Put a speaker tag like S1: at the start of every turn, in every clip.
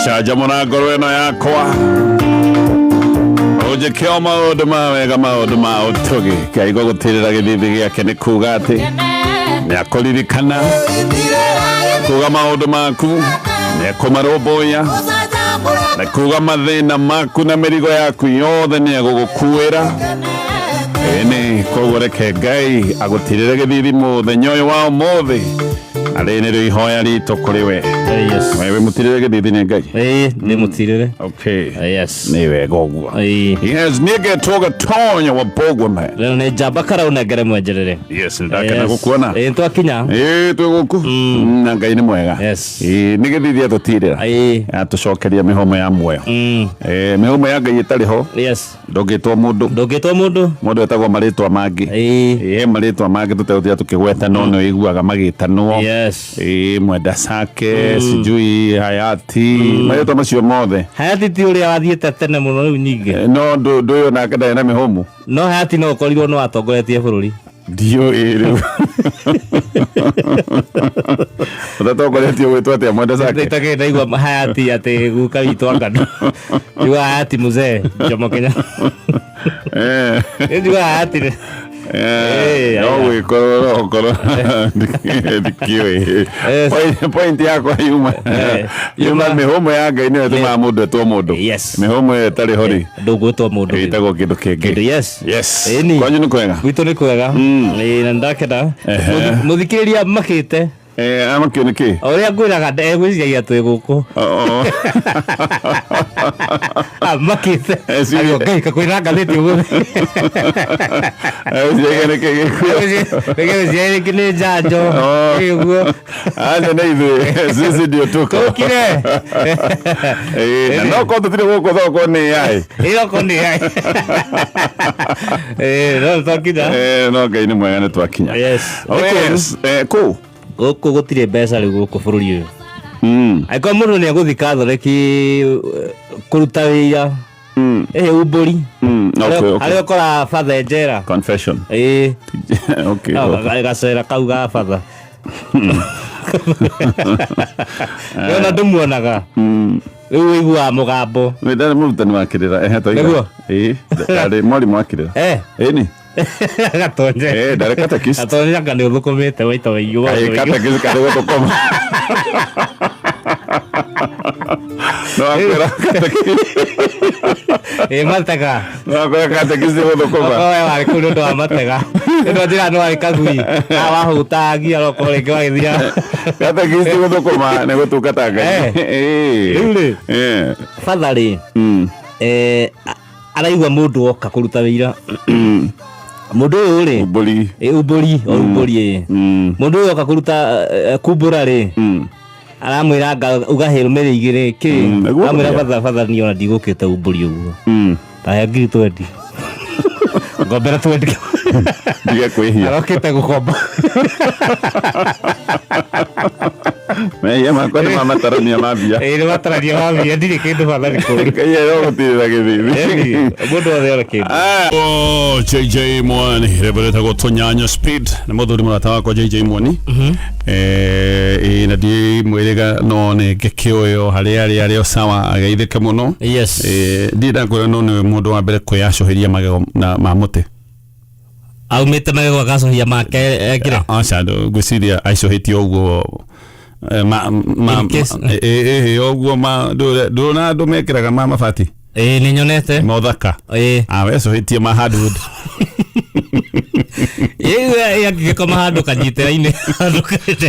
S1: Ũcanjamũra ngoro ĩno yakwa, ũnjĩke o maũndũ ma wega, maũndũ ma ũtugi. Ngai gũgũtirĩra gĩthithi gĩake nĩ kuga atĩ nĩ akũririkana, kuga maũndũ maku nĩ ekũmarũmbũiya, na kuga mathĩna maku na mĩrigo yaku yothe nĩ egũgũkuĩra. Ĩni, koguo reke Ngai agũtirĩre gĩthithi mũthenya ũyũ wa ũmũthĩ, na rĩrĩ nĩrĩo ihoya ritũ kũrĩ we.
S2: Yes.
S1: We wĩ mũtirĩre gĩthithi nĩ Ngai?
S2: Ĩĩ, nĩ mũtirĩre.
S1: Okay.
S2: Yes.
S1: Nĩ wega ũguo.
S2: Ĩĩ.
S1: Yes, niĩ ngetwo Gatonya wa Bogwame.
S2: Rĩu nĩ njamba karaunengere mwenjerere.
S1: Yes, nĩ ndakena gũkuona.
S2: Ĩĩ, twakinya.
S1: Ĩĩ, twĩ gũkũ. Na Ngai nĩ mwega.
S2: Yes.
S1: Ĩĩ, nĩ gĩthithi atũtirĩra.
S2: Ĩĩ.
S1: Atũcokeria mĩhũmũ ya muoyo. Ĩĩ, mĩhũmũ ya Ngai ĩtarĩ ho.
S2: Yes.
S1: Ndũngĩtwo mũndũ.
S2: Ndũngĩtwo mũndũ.
S1: Mũndũ etagwo marĩtwa mangĩ.
S2: Ĩĩ.
S1: Ĩĩ, he marĩtwa mangĩ tũtegũtinda tũkĩgweta no nĩ ũiguaga magĩtanwo.
S2: Yes.
S1: Ĩĩ, mwenda cake, sijui Hayati, marĩtwa macio mothe.
S2: Hayati ti ũrĩa wathiĩte tene mũno rĩu nyingĩ.
S1: No ndũyũ nake ndarĩ na mĩhũmũ.
S2: No Hayati no ũkorirwo no atongoretie bũrũri.
S1: Ndiũĩ rĩu. Ũtatongoretio gwĩtwo atĩa mwenda cake?
S2: Ndagä ndaigua Hayati atĩ guka witũ angano. Njigua Hayati mzee Jomo Kenyatta. Njigua Hayati.
S1: Eh, no
S2: aya.
S1: gwĩkorwo no ũkorwo ndikĩũĩ.
S2: Yes.
S1: Point yakwa yuma yuma mĩhũmũ ya Ngai nĩyo ĩtũmaga mũndũ etwo mũndũ.
S2: Yes.
S1: Mĩhũmũ ĩyo ĩtarĩ ho rĩ,
S2: Ndũgwĩtwo mũndũ.
S1: ĩtagwo kĩndũ kĩngĩ.
S2: Kĩndũ, yes.
S1: Yes.
S2: Ĩni.
S1: Kwanyu nĩ kwega?
S2: Gwitũ nĩ kwega. Ĩĩ, na nĩndakena. Mũthikĩrĩria makĩte.
S1: Eh, amakio nĩ kĩ?
S2: O ũrĩa ngwĩraga egwĩciragia twĩ gũkũ.
S1: Oh.
S2: Amakĩte.
S1: Eh,
S2: Ario Ngai kakwĩra ngathĩti ũguo.
S1: Egwĩciragia nĩ kĩ gĩkuo?
S2: Nĩgwĩciria rĩngĩ nĩ njanjo.
S1: Oh.
S2: Ĩ ũguo.
S1: Aca nĩ ithuĩ. Sisi ndio tuko.
S2: Tũkire.
S1: Eh, na no korwo tũtirĩ gũkũ thoko nĩ AI.
S2: Ĩyo ko nĩ ai. Eh, no twakinya.
S1: Eh, no Ngai nĩ mwega nĩ twakinya.
S2: Yes.
S1: Oh, yes. Eh, kũ?
S2: Gũkũ gũtirĩ mbeca rĩu gũkũ bũrũri ũyũ. Angĩkorwo mũndũ nĩ agũthiĩ Catholic kũruta wĩira ĩhĩ umbũri.
S1: Okay.
S2: Harĩa ũkoraga batha njera.
S1: Confession.
S2: Ĩĩ.
S1: Okay.
S2: Gacera kau ga batha. Ona ndũmuonaga. Rĩu ũiguaga mũgambo.
S1: Nĩ ndarĩ mũrutani wa kĩrĩra. Ehe, toiga.
S2: Nĩguo?
S1: Ĩĩ, ndarĩ mwarimũ wa kĩrĩra.
S2: Eh.
S1: Ĩni.
S2: Gatonye.
S1: Eh, ndarĩ catechist.
S2: Gatonye anga nĩ ũthũkũmĩte waita waigua.
S1: Kaĩ catechist karĩ gũthũkũma. No akwĩra catechist.
S2: Ĩ matega.
S1: No akwĩra catechist gũthũkũma.
S2: Okorwo we warĩ kũu nĩ ũndũ wa matega. Nĩ ũndũ njĩra nĩ warĩ kagui. Na wahũtagia okorwo rĩngĩ wagĩthiaga.
S1: Catechist gũthũkũma nĩ gũtungata Ngai.
S2: Eh.
S1: Ĩĩ.
S2: Rĩu rĩ.
S1: Eh.
S2: Batha rĩ. Eh, araigua mũndũ oka kũruta wĩira. Mũndũ ũyũ rĩ.
S1: Umbũri.
S2: Ĩ umbũri, o umbũri ĩ. Mũndũ ũyũ oka kũruta kumbũra rĩ. Aramwĩra anga uga Hail Mary igĩrĩ kĩ.
S1: Nĩguo
S2: Aramwĩra
S1: kũrĩa.
S2: batha batha niĩ ona ndigũkĩte umbũri ũguo. Tahe ngiri 20. Ngombera 20.
S1: Ndige kwĩhia.
S2: Arokĩte gũkomba.
S1: Mehia makwa nĩ mamatarania ma mbia.
S2: Ĩĩ nĩ matarania ma mbia ndirĩ kĩndũ batha nĩ kũũru.
S1: Ngai arogũtirĩra gĩthithi.
S2: Mũndũ othe one kĩndũ.
S1: Oh, JJ Mwani rĩmbo rĩtagwo Tũnyanya Speed nĩ mũthuri mũrata wakwa JJ Mwani. Eh, ĩĩ, na ndimwĩrĩga no nĩ ngĩkĩũĩ o harĩa arĩ arĩ o sawa ageithĩke mũno.
S2: Yes.
S1: Eh, ndirĩ ndakwĩra no nĩwe mũndũ wa mbere kwĩyacũhĩria magego na ma mũtĩ.
S2: Aumĩte magego agacohia make ekire.
S1: Aca ngwĩciria aicũhĩtie ũguo eh, ma ma
S2: In case.
S1: ĩ ũguo ma ndũrona andũ mekĩraga ma mabati
S2: Ĩĩ nĩ nyonete.
S1: mothaka.
S2: Ĩĩ.
S1: Ah, wecũhĩtie ma hardwood.
S2: Ĩĩ angĩgĩkoma handũ kanyitĩra-inĩ handũ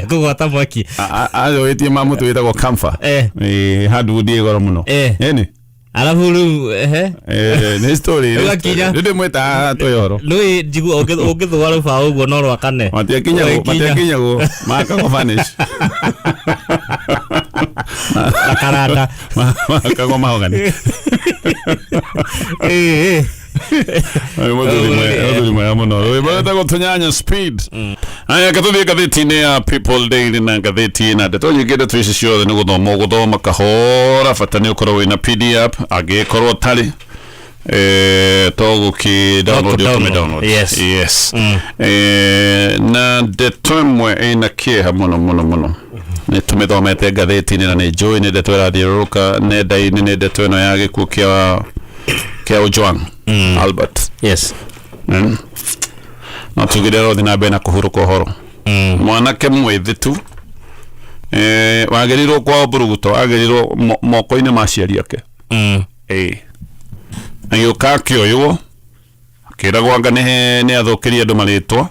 S2: kũgwata mwaki.
S1: Acũhĩtie ma mũtĩ wĩtagwo camphor.
S2: Eh.
S1: Ĩ, hardwood ĩ goro mũno.
S2: Eh.
S1: Ĩni.
S2: Arabu rĩu ehe.
S1: Eh, nĩ story.
S2: Rĩu akinya.
S1: Rĩu ndĩmwĩta twĩ ũhoro.
S2: Nĩũĩ njigua ũngĩthũa rũbaũ ũguo no rwakane.
S1: Matiakinyagwo,
S2: Ũgĩkinya.
S1: matiakinyagwo. Makagwo vanish.
S2: Na karanda.
S1: Makagwo mahogany.
S2: Ĩĩ.
S1: Nĩ mũthuri mwega mũno. Rwĩmbo rwĩtagwo Tũnyanya Speed. Aya katũthiĩ ngathĩti-inĩ ya People Daily na ngathĩti na ndeto nyingĩ ndeto ici ciothe nĩ gũthoma ũgũthoma kahora bata nĩ ũkorwo wĩna PDF angĩkorwo ũtarĩ eh, to gũkĩ download
S2: download.
S1: ũkĩmĩ download.
S2: Yes.
S1: Yes. Eh, na ndeto ĩmwe ĩna kĩeha mũno mũno mũno. Nĩ tũmĩthomete ngathĩti-inĩ na nĩ njũĩ nĩ ndeto ĩrathiũrũrũka nenda-inĩ, nĩ ndeto ĩno ya gĩkuũ kĩa Ojwang Albert.
S2: Yes.
S1: No tugire rothi na mbere na kũhurũka ũhoro. Mwanake mwĩthĩ tu wagĩrĩirwo kwao mburuguto, wagĩrĩirwo moko-inĩ ma aciari ake. Ĩĩ, agĩũka akĩoywo, akĩragwo anga nĩ athũkĩrie andũ marĩtwa.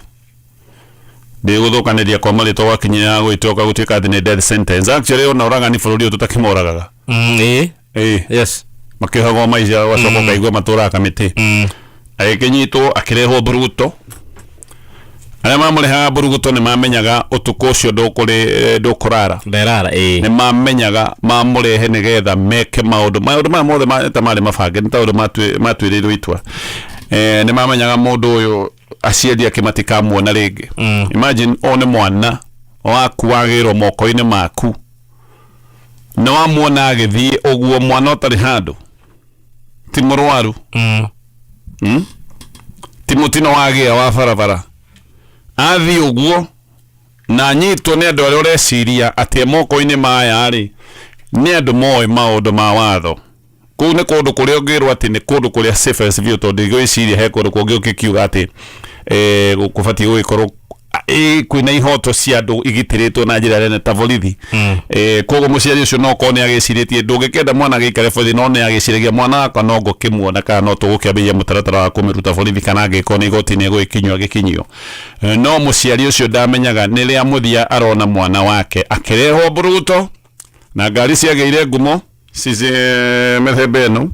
S1: Ndĩgũthũkanĩria kwa marĩtwa gwakinyĩra gũgĩtuĩka gũtuĩka atĩ nĩ death sentence. Actually, ona ũragani bũrũri ũyũ tũtakĩmoragaga.
S2: Ĩĩ.
S1: Ĩĩ.
S2: Yes.
S1: Makĩohagwo maica, ũgacoka ũkaigua matũraga kamĩtĩ. Agĩkĩnyitwo, akĩrehwo mburuguto. Arĩa mamũrehaga mburuguto nĩ mamenyaga ũtukũ ũcio ndũkũrara.
S2: Nderara, ĩĩ.
S1: Nĩ mamenyaga mamũrehe nĩgetha meke maũndũ maya mothe ta marĩ mabange, nĩ tondũ matuĩrĩirwo itua. Nĩ mamenyaga mũndũ ũyũ aciari ake matikamuona rĩngĩ. Imagine, o nĩ mwana waku wagĩrwo moko-inĩ maku, nĩ wamuona agĩthiĩ ũguo, mwana ũtarĩ handũ, ti mũrwaru, Ti mũtino wagĩa wa barabara, athiĩ ũguo na anyitwo nĩ andũ arĩa ũreciria atĩ e moko-inĩ maya rĩ, nĩ andũ moĩ maũndũ ma watho. Kũu nĩ kũndũ kũrĩa ũngĩrwo atĩ nĩ kũndũ kũrĩa safest biũ, tondũ ndigwĩciria he kũndũ kũngĩ ũngĩkiuga atĩ kũbatiĩ gũgĩkorwo kwĩna ihoto cia andũ igitĩrĩtwo na njĩra nene ta borithi. Koguo mũciari ũcio no korwo nĩ agĩcirĩtie, ndũngĩkenda mwana agĩikare borithi, no nĩ agĩciragia mwana wakwa no ngũkĩmuona kana no tũgũkĩambĩrĩria mũtaratara wa kũmĩruta borithi, kana angĩkorwo nĩ igoti-inĩ egũgĩkinyio agĩkinyio. No mũciari ũcio ndamenyaga nĩ rĩa mũthia arona mwana wake akĩrehwo mburuguto na ngari ciagĩire ngumo cici mĩthemba ĩno.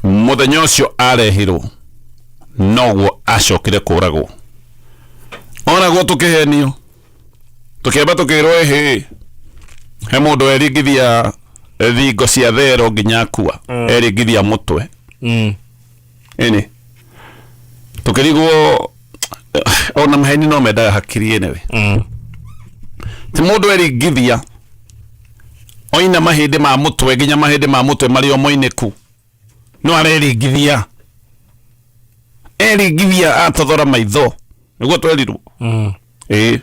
S1: Mũthenya ũcio arehirwo noguo acokire kũragwo, oragwo tũkĩhenio, tũkĩamba tũkĩrwo ĩhĩ he mũndũ eringithia thingo cia thero nginya akua, eringithia mũtwe. Ĩni tũkĩrigwo ona maheni no mendaga hakiri. Anyway, ti mũndũ eringithia oina mahĩndĩ ma mũtwe nginya mahĩndĩ ma mũtwe marĩ o moinĩku, no areringithia, eringithia atothora maitho, nĩguo twerirwo. Ĩĩ,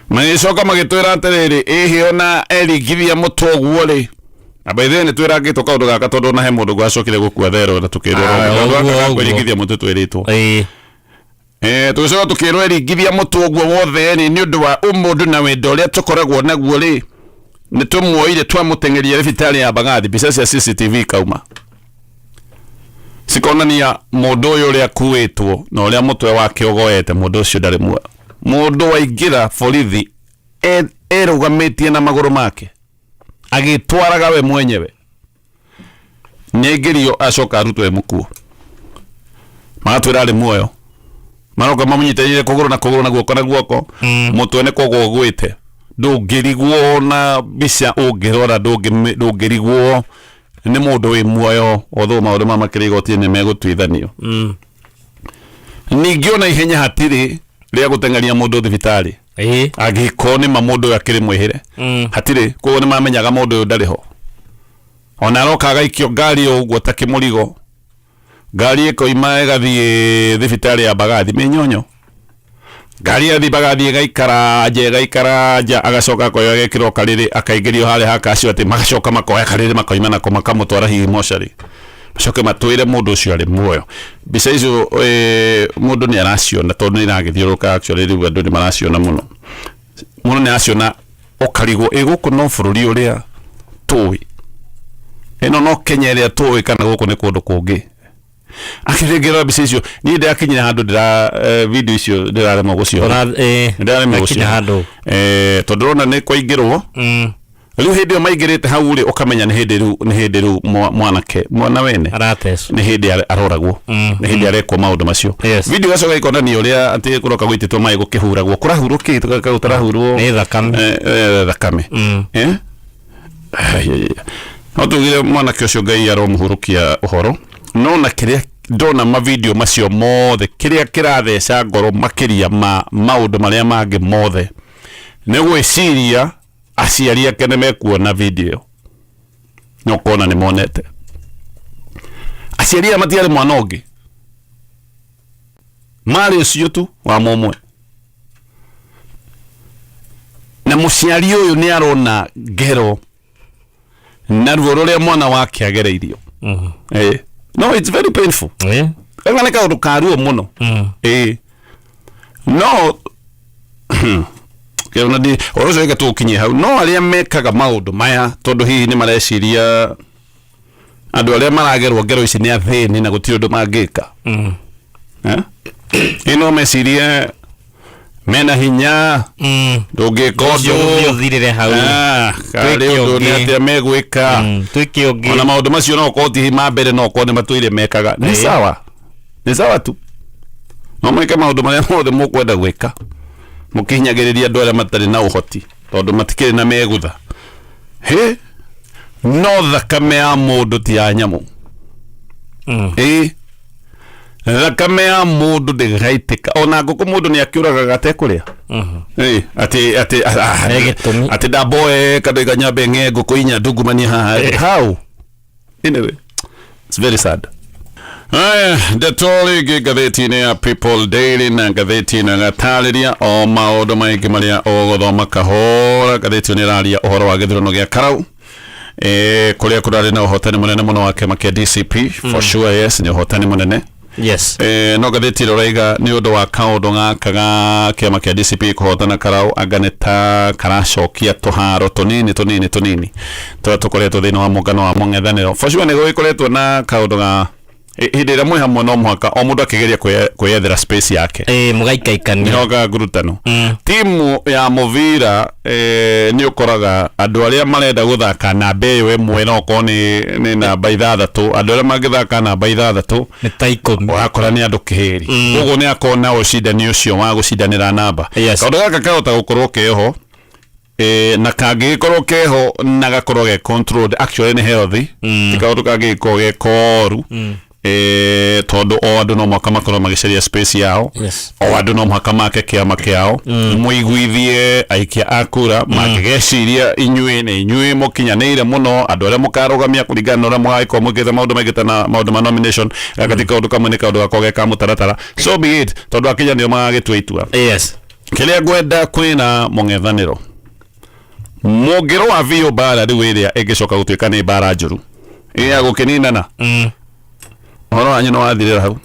S1: magĩcoka magĩtwĩra atĩrĩrĩ, ĩhĩ ona eringithia mũtwe ũguo rĩ, na by the way nĩ twĩrangĩtwo kaũndũ gaka, tondũ ona he mũndũ gwacokire gũkua thero na tũkĩrwo
S2: Ah,
S1: kaũndũ gaka
S2: ũguo,
S1: ga
S2: ũguo.
S1: kwĩringithia mũtwe twĩrĩtwo. Tũgĩcoka tũkĩrwo eringithia mũtwe ũguo wothe rĩ, nĩ ũndũ wa ũmũndũ na wendo ũrĩa tũkoragwo naguo rĩ, nĩ tũmuoire twamũteng'eria thibitarĩ ya Mbagathi. Mbica cia CCTV ikauma cikonania mũndũ ũyũ ũrĩa akuĩtwo na ũrĩa mũtwe wake ũgoete. Mũndũ ũcio ndarĩ muoyo. Mũndũ waingĩra borithi erũgamĩtie na magũrũ make, agĩtwaraga we mwenyewe, nĩaingĩrio, acoka arutwo e mũkuo, magatwĩra arĩ muoyo. Maroka mamũnyitĩrĩire kũgũrũ na kũgũrũ na guoko na guoko. Mũtwe nĩ kũgwa ũgwĩte, ndũngĩrigwo na mbica ũngĩrora, ndũngĩrigwo nĩ mũndũ wĩ muoyo, although maũndũ ma makĩrĩ igoti-inĩ nĩ megũtuithanio. Ningĩ ona ihenya hatirĩ rĩa gũteng'eria mũndũ thibitarĩ, angĩkorwo nĩ ma mũndũ ũyũ akĩrĩ mwĩhĩre. Hatirĩ, koguo nĩ mamenyaga mũndũ ũyũ ndarĩ ho. Ona aroka agaikio ngari o ũguo ta kĩmũrigo, ngari ĩkoima ĩgathiĩ thibitarĩ ya Mbagathi mĩnyonyo, ngari yathiĩ Mbagathi ĩgaikara nja, ĩgaikara nja, agacoka akoya agekĩrwo karĩrĩ, akaingĩrio harĩa ha kacio, atĩ magacoka makoya karĩrĩ makoima nako makamũtwara hihi mocarĩ, macoke matwĩre mũndũ ũcio arĩ muoyo. Mbica icio mũndũ nĩ araciona tondũ nĩ iragĩthiũrũrũka. Actually, rĩu andũ nĩ maraciona mũno mũno, nĩ araciona ũkarigwo ĩ gũkũ no bũrũri ũrĩa tũĩ, ĩno no Kenya ĩrĩa tũĩ, kana gũkũ nĩ kũndũ kũngĩ? Akĩrĩngĩrora mbica icio, niĩ ndĩrakinyire handũ ndĩra video icio ndĩraremwo gũciona. Ndĩraremwo
S2: Ndakinya
S1: gũciona.
S2: handũ.
S1: Tondũ ũrona nĩ kwaingĩrwo. Rĩu hĩndĩ ĩyo maingĩrĩte hau rĩ, ũkamenya nĩ hĩndĩ rĩu, nĩ hĩndĩ rĩu mwanake mwana wene
S2: aratecwo.
S1: Nĩ hĩndĩ aroragwo, nĩ hĩndĩ arekwo maũndũ macio. Video igacoka ikonania ũrĩa atĩ kũroka gũitĩtwo maĩ, gũkĩhuragwo, kũrahurwo kĩ gũtarahurwo.
S2: Nĩ thakame.
S1: Thakame. Eh? Ai, ai, ai. No tugire mwanake ũcio Ngai aromũhurũkia ũhoro, no na kĩrĩa ndona mavideo macio mothe, kĩrĩa kĩratheca ngoro makĩria ma maũndũ marĩa mangĩ mothe nĩ gwĩciria aciari ake nĩ mekuona video ĩyo, na ũkona nĩ monete. Aciari aya matiarĩ mwana ũngĩ, marĩ ũcio tu wa mũmwe. Na mũciari ũyũ nĩ arona ngero na ruo rũrĩa mwana wake agereirio. No, it's very painful. Gaka nĩ kaũndũ ka ruo mũno. No kĩona ndi ũhoro ũcio, reke tũũkinyie hau. No arĩa mekaga maũndũ maya, tondũ hihi nĩ mareciria andũ arĩa maragerwo ngero ici nĩ athĩni na gũtirĩ ũndũ mangĩka. Eh? Ĩ no mecirie mena hinya, ndũngĩka
S2: ũcio
S1: ũndũ.
S2: Ũthirĩre hau.
S1: Ah, karĩ
S2: Twĩke
S1: ũndũ nĩ
S2: ũngĩ.
S1: atĩa megwĩka.
S2: Twĩke ũngĩ.
S1: Ona maũndũ macio no ũkorwo ti ma mbere, no ũkorwo nĩ matũire mekaga. Nĩ sawa, nĩ sawa tu, no mwĩke maũndũ marĩa mothe mũkwenda gwĩka mũkĩhinyagĩrĩria andũ arĩa matarĩ na ũhoti, tondũ matikĩrĩ na megutha hĩ. No thakame ya mũndũ ti ya nyamũ. Ĩ thakame ya mũndũ ndĩgaitĩka. Ona ngũkũ mũndũ nĩ akĩũragaga atekũrĩa. Ĩ, atĩ
S2: He gĩtũmi.
S1: Atĩ ndamboe kandoiga nyambe ng'e ngũkũ inya ndungumanie haha. How? Anyway, it's very sad. Aya, ndeto rĩngĩ ngathĩti-inĩ ya People Daily, na ngathĩti ĩno ĩgatarĩria o maũndũ maingĩ marĩa ũgũthoma kahora. Ngathĩti ĩyo nĩ ĩraria ũhoro wa gĩthurano gĩa Karau, kũrĩa kũrarĩ na ũhotani mũnene mũno wa kĩama kĩa DCP, for sure. Yes, nĩ ũhotani mũnene. No ngathĩti ĩno ĩraiga nĩ ũndũ wa kaũndũ gaka ga kĩama kĩa DCP kũhotana Karau, anga nĩ ta karacokia tũharo tũnini tũnini tũnini tũrĩa tũkoretwo thĩinĩ wa mũngano wa mũng'ethanĩro. For sure nĩ gũgĩkoretwo na kaũndũ ga hĩndĩ ĩrĩa mwĩ hamwe, no mũhaka o mũndũ akĩgeria kwĩyethera space yake.
S2: Ĩ, mũgaikaikania.
S1: Nĩhoga ngurutano. Timu ya mũbira, nĩ ũkoraga andũ arĩa marenda gũthaka namba ĩyo ĩmwe, no okorwo nĩ namba 6, andũ arĩa mangĩthaka namba 6
S2: Nĩ ta 10.
S1: Ũrakora nĩ andũ kĩhĩri, koguo nĩ akorwo na ũcindani ũcio wa gũcindanĩra namba. Kaũndũ gaka kahota gũkorwo keho, na kangĩgĩkorwo keho na gakorwo ge controlled, actually nĩ healthy. Ti kaũndũ kangĩgĩkorwo ge koru, tondũ o andũ no mũhaka makorwo magĩcaria space yao. O andũ no mũhaka make kĩama kĩao, mũiguithie aikia a kura mangĩgeciria inyuĩ nĩ inyuĩ mũkinyanĩire mũno, andũ arĩa mũkarũgamia kũringana na ũrĩa mũgagĩkorwo mwĩkĩte maũndũ maingĩ ta na maũndũ ma nomination. Gaka ti kaũndũ kamwe, nĩ kaũndũ gakorwo ge ka mũtaratara. So be it, tondũ akinya nĩo magagĩtua itua. Kĩrĩa ngwenda kwĩra mũng'ethanĩro, mũngĩrũa biũ mbara rĩu ĩrĩa ĩngĩcoka gũtuĩka nĩ mbara njũru ĩ ya gũkĩninana, ũhoro wanyu nĩ wathirĩra hau.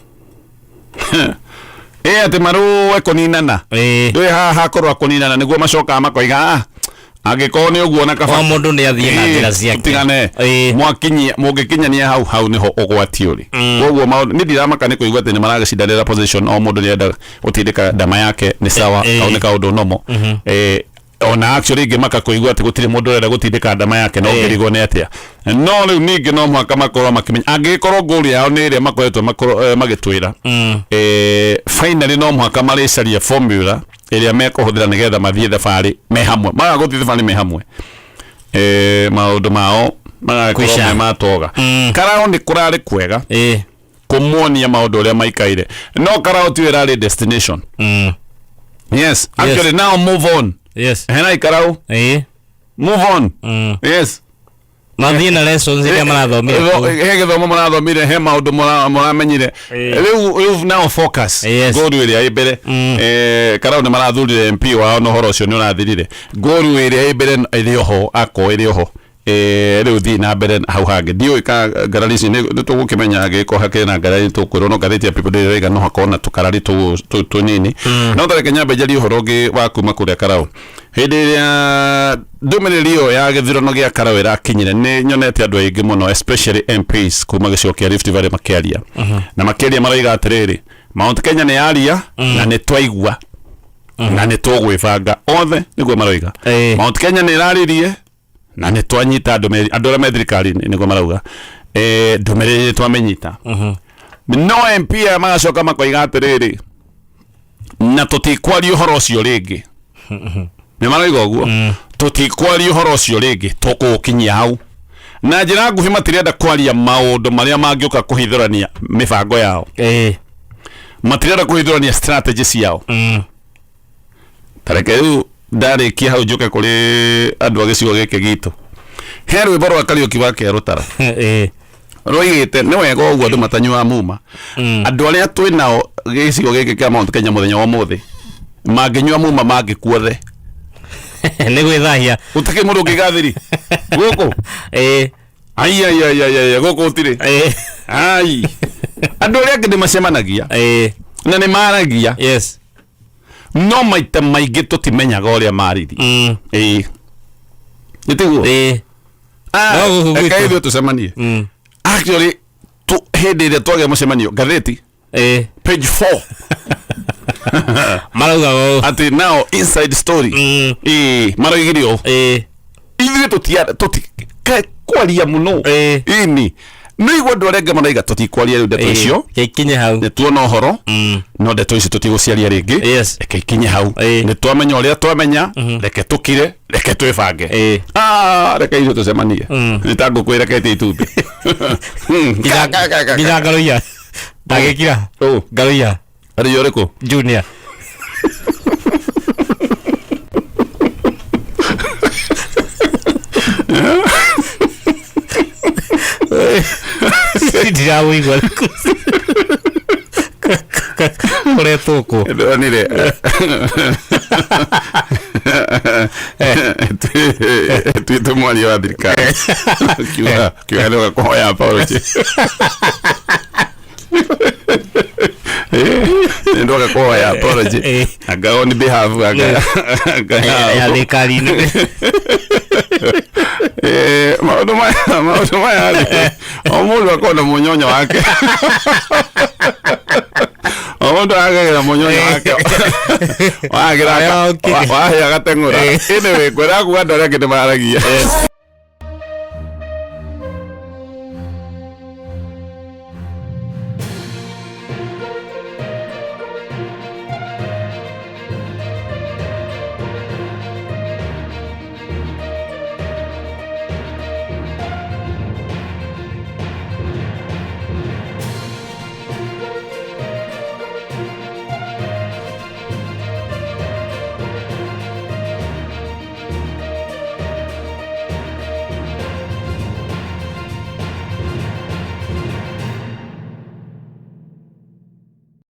S1: Ĩ atĩ marũe kũninana, ndũĩ haha hakorwo kũninana nĩguo macokaga makoiga, "Ah, angĩkorwo nĩ ũguo na kaba
S2: O mũndũ nĩ athiĩ na njĩra ciake."
S1: Tigane. Mwakinyia, mũngĩkinyania hau, hau nĩho ũgwati ũrĩ. Koguo maũndũ nĩ ndiramaka nĩ kũigua atĩ nĩ maragĩcindanĩra position, o mũndũ nĩenda gũtindĩka ndama yake, nĩ sawa. Kau nĩ kaũndũ nomo. Ona actually ingĩmaka kũigua atĩ gũtirĩ mũndũ ũrenda gũtindĩka ndama yake, no ngĩrigwo nĩ atĩa. No rĩu ningĩ no mũhaka makorwo makĩmenya angĩgĩkorwo ngũri yao nĩ ĩrĩa makoretwo magĩtwĩra, finally no mũhaka marĩcaria formula ĩrĩa mekũhũthĩra nĩgetha mathiĩ thabarĩ me hamwe. Maga gũthiĩ thabarĩ me hamwe, maũndũ mao magagĩkorwo
S2: Kwisha.
S1: me matoga. Karao nĩ kũrarĩ kwega kũmuonia maũndũ ũrĩa maikaire, no Karao tiyo ĩrarĩ destination. Yes, actually now move on. Hena ikarau. Move on. Yes.
S2: Mathiĩ na lessons iria marathomire kũu.
S1: He gĩthomo mũrathomire, he maũndũ mũramenyire. Rĩu now focus ngũru ĩrĩa ĩ mbere. Karau nĩ marathurire MP wao na ũhoro ũcio nĩ ũrathirire. Ngũru ĩrĩa ĩ mbere ĩrĩ oho, ako ĩrĩ oho. Rĩu thiĩ na mbere hau hangĩ. Ndiũĩ ka ngarari ici nĩ tũgũkĩmenya, angĩgĩkorwo hakĩrĩ na ngarari nĩ tũkwĩrwo. No ngathĩti ya People Daily ĩrauga no hakorwo na tũkarari tũnini. No tareke nyambe njarie ũhoro ũngĩ wa kuma kũrĩa Karau. Hĩndĩ ĩrĩa ndũmĩrĩri ĩyo ya gĩthurano gĩa Karau ĩrakinyire, nĩ nyonete andũ aingĩ mũno, especially MPs kuma gĩcigo kĩa Rift Valley, makĩaria na makĩaria maroiga atĩrĩrĩ, Mount Kenya nĩ yaria na nĩ twaigua na nĩ tũgwĩbanga. Othe nĩguo maroiga. Mount Kenya nĩ ĩraririe na nĩ twanyita ndũmĩrĩri. Andũ arĩa me thirikari-inĩ nĩguo marauga, ndũmĩrĩri nĩ twamĩnyita. No MP aya magacoka makoiga atĩrĩrĩ, na tũtikwaria ũhoro ũcio rĩngĩ. Nĩ maroiga ũguo, tũtikwaria ũhoro ũcio rĩngĩ, tũkũũkinyia hau. Na njĩra nguhĩ, matirenda kwaria maũndũ marĩa mangĩũka kũhithũrania mĩbango yao. Matirenda kũhithũrania strategy ciao. Tareke rĩu ndarĩkia hau njũke kũrĩ andũ a gĩcigo gĩkĩ gitũ. He rwĩmbo rwa Kariũki wa Kĩarũtara rũigĩte nĩ wega ũguo andũ matanyuaga muma. Andũ arĩa twĩ nao gĩcigo gĩkĩ kĩa Mount Kenya mũthenya wa ũmũthĩ mangĩnyua muma mangĩkuothe.
S2: Nĩ gwĩthahia.
S1: Gũtakĩ mũndũ ũngĩgathĩri gũkũ.
S2: Ĩĩ.
S1: Ai ai ai ai ai, gũkũ gũtirĩ.
S2: Ĩĩ.
S1: Ai, andũ arĩa angĩ nĩ macemanagia na nĩ maragia, no maita maingĩ tũtimenyaga ũrĩa maririe. Ĩĩ, nĩ tiguo?
S2: Ĩĩ.
S1: Ah,
S2: No gũkũ
S1: reke
S2: gwitũ.
S1: ithuĩ tũcemanie. Actually, hĩndĩ ĩrĩa twagĩa mũcemanio, ngathĩti page 4
S2: Marauga ũũ.
S1: Atĩ now inside story. Ĩĩ, maroigire ũũ. Ithuĩ tũtia tũti kwaria mũno. Ĩni nĩ igua andũ arĩa angĩ maraiga tũtikwaria rĩu ndeto icio.
S2: Gĩkinye hau.
S1: Nĩ tuona ũhoro, no ndeto ici tũtigũciaria rĩngĩ. Reke ikinye hau. Nĩ twamenya ũrĩa twamenya, reke tũkire, reke twĩbange. Ah, reke ithuĩ tũcemanie nĩ ta ngũkũ ĩreketie itumbĩ. Ka, ka, ka, ka.
S2: Nginya ngaroiya ndagĩkira.
S1: Ũ.
S2: Ngaroiya.
S1: Arĩ ũrĩkũ?
S2: Junior. Ndirawĩigua kũretwo kũ.
S1: Ndonire tuĩte mwaria wa thirikari kiuga kiuga nĩ kũhoya apology. Nĩ ndoka kũhoya apology anga on behalf anga
S2: ya thirikari-inĩ.
S1: Maũndũ maya rĩ, o mũndũ akorwo na mũnyonyo wake, o mũndũ agagĩra mũnyonyo wake wagĩra
S2: Ũrĩa ũkiri.
S1: wahĩa gateng'ũra. Anyway, ngwenda kuga andũ arĩa angĩ nĩ maragia.